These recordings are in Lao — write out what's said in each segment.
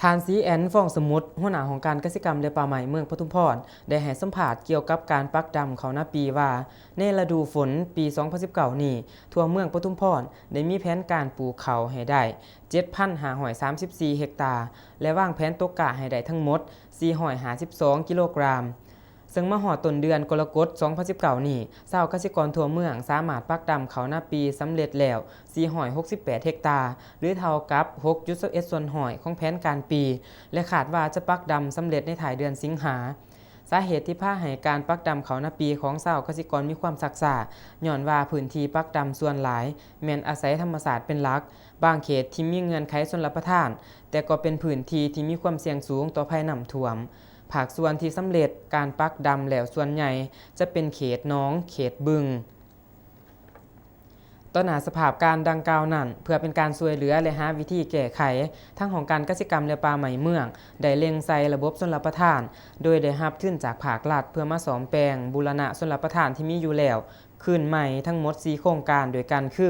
ທ່ານ ສີແອນ ຟອງສະໝຸດ ຫົວໜ້າຫ້ອງການກະສິກຳ ແລະ ປ່າໄມ້ເມືອງປະທຸມພອນ ໄດ້ໃຫ້ສຳພາດກ່ຽວກັບການປັກດຳເຂົ້ານາປີວ່າ ໃນລະດູຝົນປີສອງພັນສິບເກົ້ານີ້ ທົ່ວເມືອງປະທຸມພອນໄດ້ມີແຜນການປູກເຂົ້າໃຫ້ໄດ້ ເຈັດພັນຫ້າຮ້ອຍສາມສິບສີ່ເຮັກຕາ ແລະ ວາງແຜນຕົກກ້າໃຫ້ໄດ້ທັງໝົດ ສີ່ຮ້ອຍຫ້າສິບສອງກິໂລກຣາມ. ເຊິ່ງມາຮອດຕົ້ນເດືອນກໍລະກົດສອງພັນສິບເກົ້ານີ້ ຊາວກະສິກອນທົ່ວເມືອງສາມາດປັກດຳເຂົ້ານາປີສຳເລັດແລ້ວສີ່ຮ້ອຍຫົກສິບແປດເຮັກຕາ ຫຼື ເທົ່າກັບຫົກຈຸດຊາວເອັດສ່ວນຮ້ອຍຂອງແຜນການປີ ແລະ ຄາດວ່າຈະປັກດຳສຳເລັດໃນທ້າຍເດືອນສິງຫາ. ສາເຫດທີ່ພາໃຫ້ການປັກດຳເຂົ້ານາປີຂອງຊາວກະສິກອນມີຄວາມຊັກຊ້າ ຍ້ອນວ່າພື້ນທີ່ປັກດຳສ່ວນຫຼາຍແມ່ນອາໄສທຳມະຊາດເປັນຫຼັກ, ບາງເຂດທີ່ມີເງື່ອນໄຂຊົນລະປະທານ ແຕ່ກໍເປັນພື້ນທີ່ທີ່ມີຄວາມສ່ຽງສູງຕໍ່ໄພນ້ຳຖ້ວມ. ພາກສ່ວນທີ່ສຳເລັດການປັກດຳແລ້ວສ່ວນໃຫຍ່ຈະເປັນເຂດໜອງ, ເຂດບຶງ. ຕໍ່ໜ້າສະພາບການດັ່ງກ່າວນັ້ນ, ເພື່ອເປັນການຊ່ວຍເຫຼືອ ແລະ ຫາວິທີແກ້ໄຂ, ທາງຫ້ອງການກະສິກຳ ແລະ ປ່າໄມ້ເມືອງ ໄດ້ເລັ່ງໃສ່ລະບົບຊົນລະປະທານ, ໂດຍໄດ້ຮັບທຶນຈາກພາກລັດເພື່ອມາສ້ອມແປງ, ບູລະນະຊົນລະປະທານທີ່ມີຢູ່ແລ້ວ ຄືນໃໝ່ທັງໝົດສີ່ໂຄງການດ້ວຍກັນຄື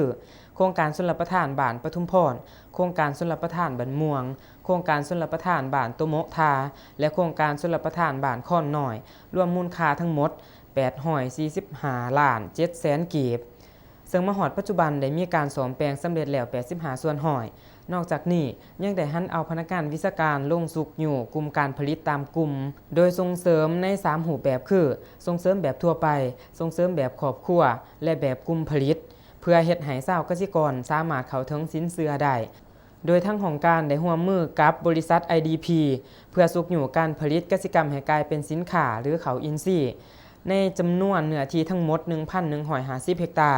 ໂຄງການຊົນລະປະທານບ້ານປະທຸມພອນ, ໂຄງການຊົນລະປະທານບ້ານມ່ວງ, ໂຄງການຊົນລະປະທານບ້ານໂຕໂມະທາ ແລະ ໂຄງການຊົນລະປະທານບ້ານຄອນນ້ອຍ, ລວມມູນຄ່າທັງໝົດແປດຮ້ອຍສີ່ສິບຫ້າລ້ານເຈັດແສນກີບ. ເຊິ່ງມາຮອດປັດຈຸບັນໄດ້ມີການສ້ອມແປງສຳເລັດແລ້ວແປດສິບຫ້າສ່ວນຮ້ອຍ. ນອກຈາກນີ້ ຍັງໄດ້ຫັນເອົາພະນັກງານວິຊາການລົງຊຸກຍູ້ກຸ່ມການຜະລິດຕາມກຸ່ມ, ໂດຍສົ່ງເສີມໃນສາມຮູບແບບຄື ສົ່ງເສີມແບບທົ່ວໄປ, ສົ່ງເສີມແບບຄອບຄົວ ແລະ ແບບກຸ່ມຜະລິດ, ເພື່ອເຮັດໃຫ້ຊາວກະສິກອນສາມາດເຂົ້າເຖິງສິນເຊື່ອໄດ້. ໂດຍທາງຫ້ອງການໄດ້ຮ່ວມມືກັບບໍລິສັດ ໄອດີພີ ເພື່ອຊຸກຍູ້ການຜະລິດກະສິກຳໃຫ້ກາຍເປັນສິນຄ້າ ຫຼື ເຂົ້າອິນຊີ ໃນຈຳນວນເນື້ອທີ່ທັງໝົດໜຶ່ງພັນໜຶ່ງຮ້ອຍຫ້າສິບເຮັກຕາ.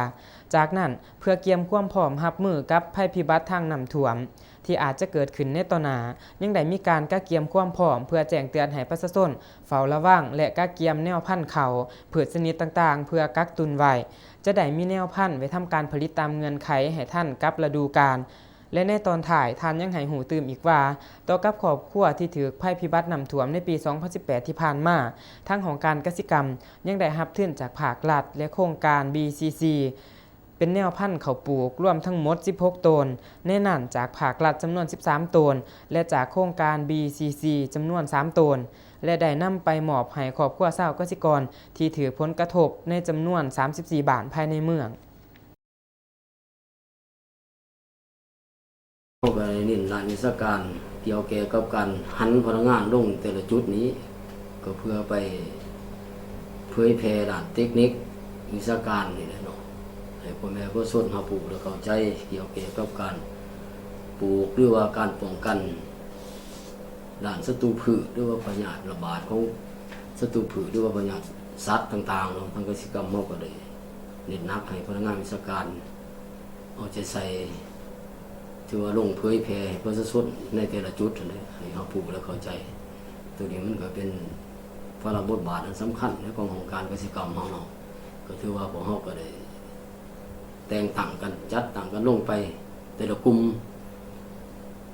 ຈາກນັ້ນ, ເພື່ອກຽມຄວາມພ້ອມຮັບມືກັບໄພພິບັດທາງນ້ຳຖ້ວມທີ່ອາດຈະເກີດຂຶ້ນໃນຕໍ່ໜ້າ, ຍັງໄດ້ມີການກະກຽມຄວາມພ້ອມເພື່ອແຈ້ງເຕືອນໃຫ້ປະຊາຊົນເຝົ້າລະວັງ ແລະ ກະກຽມແນວພັນເຂົ້າ, ພືດຊະນິດຕ່າງໆ ເພື່ອກັກຕຸນໄວ້. ຈະໄດ້ມີແນວພັນໄວ້ທຳການຜະລິດຕາມເງື່ອນໄຂໃຫ້ທັນກັບລະດູການ. ແລະ ໃນຕອນທ້າຍ, ທ່ານຍັງໃຫ້ຮູ້ຕື່ມອີກວ່າ, ຕໍ່ກັບຄອບຄົວທີ່ຖືກໄພພິບັດນ້ຳຖ້ວມໃນປີສອງພັນສິບແປດທີ່ຜ່ານມາ, ທາງຫ້ອງການກະສິກຳຍັງໄດ້ຮັບທຶນຈາກພາກລັດ ແລະ ໂຄງການ ບີຊີຊີ ເປັນແນວພັນເຂົ້າປູກ ລວມທັງໝົດສິບຫົກໂຕນ, ໃນນັ້ນຈາກພາກລັດຈຳນວນສິບສາມໂຕນ ແລະ ຈາກໂຄງການ ບີຊີຊີ ຈຳນວນສາມໂຕນ ແລະ ໄດ້ນຳໄປມອບໃຫ້ຄອບຄົວຊາວກະສິກອນທີ່ຖືກຜົນກະທົບໃນຈຳນວນສາມສິບສີ່ບ້ານພາຍໃນເມືອງ. ເຮົາກໍໄດ້ເນັ້ນດ້ານວິຊາການກ່ຽວແກ່ກັບການຫັນພະນັກງານລົງແຕ່ລະຈຸດນີ້ ກໍເພື່ອໄປເຜີຍແຜ່ດ້ານເຕັກນິກວິຊາການນີ້ແຫຼະເນາະ ໃຫ້ພໍ່ແມ່ປະຊາຊົນຮັບຮູ້ ແລະ ເຂົ້າໃຈກ່ຽວແກ່ກັບການປູກ ຫຼືວ່າການປ້ອງກັນ ດ້ານສັດຕູພືດ ຫຼືວ່າພະຍາດລະບາດຂອງສັດຕູພືດ ຫຼືວ່າພະຍາດສັດຕ່າງໆເນາະ. ທາງກະສິກຳເຮົາກໍໄດ້ເນັ້ນໜັກໃຫ້ພະນັກງານວິຊາການເອົາໃຈໃສ່ ຖືວ່າລົງເຜີຍແຜ່ໃຫ້ປະຊາຊົນໃນແຕ່ລະຈຸດຫັ້ນແຫຼະ ໃຫ້ຮັບຮູ້ ແລະ ເຂົ້າໃຈ. ໂຕນີ້ມັນກໍເປັນພາລະບົດບາດອັນສຳຄັນໃນຂອງຫ້ອງການກະສິກຳເຮົາເນາະ. ກໍຖືວ່າພວກເຮົາກໍໄດ້ ແຕ່ງຕັ້ງກັນ ຈັດຕັ້ງກັນລົງໄປແຕ່ລະກຸ່ມ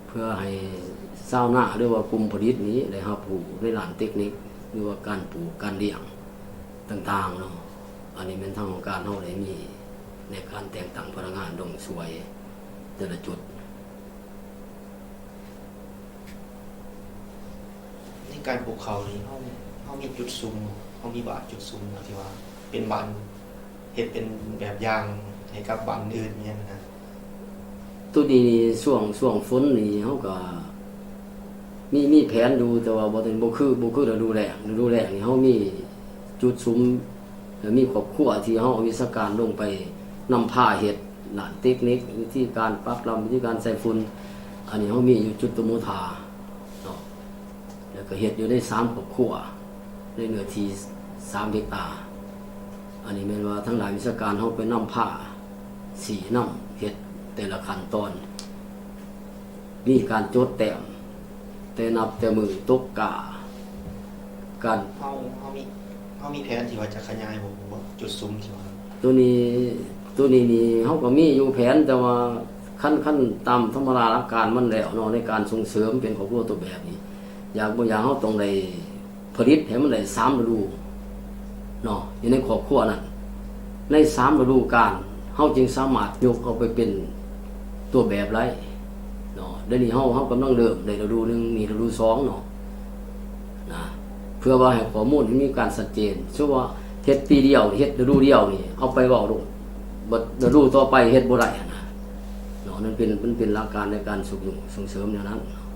ເພື່ອໃຫ້ຊາວນາ ຫຼືວ່າກຸ່ມຜະລິດນີ້ໄດ້ຮັບຮູ້ໃນດ້ານເຕັກນິກ ຫຼືວ່າການປູກ ການລ້ຽງຕ່າງໆເນາະ. ອັນນີ້ແມ່ນທາງຫ້ອງການເຮົາໄດ້ມີໃນການແຕ່ງຕັ້ງພະນັກງານລົງຊ່ວຍແຕ່ລະຈຸດ. ໃນການປູກເຂົ້ານີ້ ເຮົາ ເຮົາມີຈຸດສຸມ ເຮົາມີບ້ານຈຸດສຸມທີ່ວ່າເປັນບ້ານ ເຮັດເປັນແບບຢ່າງໃຫ້ກັບບ້ານອື່ນ ອີຫຍັງນະ. ໂຕນີ້ນີ້ ຊ່ວງ ຊ່ວງຝົນນີ້ ເຮົາກໍມີ ມີແຜນຢູ່ ແຕ່ວ່າບໍ່ ບໍ່ຄື ບໍ່ຄືລະດູແລ້ງ. ລະດູແລ້ງນີ້ ເຮົາມີຈຸດສຸມ ແລະ ມີຄອບຄົວທີ່ເຮົາເອົາວິຊາການລົງໄປນຳພາເຮັດ ດ້ານເຕັກນິກ ວິທີການປັກດຳ ວິທີການໃສ່ຝຸ່ນ. ອັນນີ້ເຮົາມີຢູ່ຈຸດໂຕໂມທາເນາະ ແລ້ວກໍເຮັດຢູ່ໃນສາມຄອບຄົວ ໃນເນື້ອທີ່ສາມເຮັກຕາ. ອັນນີ້ແມ່ນວ່າທາງດ້ານວິຊາການເຮົາໄປນຳພາຊີ້ນຳເຮັດແຕ່ລະຂັ້ນຕອນ ມີການຈົດແຕ້ມ ແຕ່ນັບແຕ່ມື້ຕົກກ້າ ການ ເຮົາ ເຮົາມີ ເຮົາມີແຜນທີ່ວ່າຈະຂະຫຍາຍ ບໍ່ ບໍ່ ຈຸດສຸມທີ່ວ່າ ໂຕນີ້ ໂຕນີ້ນີ້ເຮົາກໍມີຢູ່ແຜນ ແຕ່ວ່າຄັນ ຄັນຕາມທຳມະດາຫຼັກການມັນແລ້ວເນາະ ໃນການສົ່ງເສີມເປັນຄອບຄົວຕົວແບບນີ້ ຢາກບໍ່ຢາກເຮົາຕ້ອງໄດ້ຜະລິດໃຫ້ມັນໄດ້ສາມລະດູເນາະ ຢູ່ໃນຄອບຄົວນັ້ນ ໃນສາມລະດູການ ເຮົາຈຶ່ງສາມາດຍົກເອົາໄປເປັນຕົວແບບໄດ້ເນາະ. ດຽວນີ້ເຮົາ ເຮົາກຳລັງເລີ່ມໃນລະດູໜຶ່ງ ມີລະດູສອງເນາະ ນະ ເພື່ອວ່າໃຫ້ຂໍ້ມູນໃຫ້ມີການຊັດເຈນ. ສົມມຸດວ່າເຮັດປີດຽວ ເຮັດລະດູດຽວນີ້ ເອົາໄປເວົ້າໂລດ ບັດລະດູຕໍ່ໄປເຮັດບໍ່ໄດ້ຫັ້ນນະເນາະ. ມັນເປັນ ມັນເປັນຫຼັກການໃນການຊຸກຍູ້ສົ່ງເສີມແນວນັ້ນເນາະ.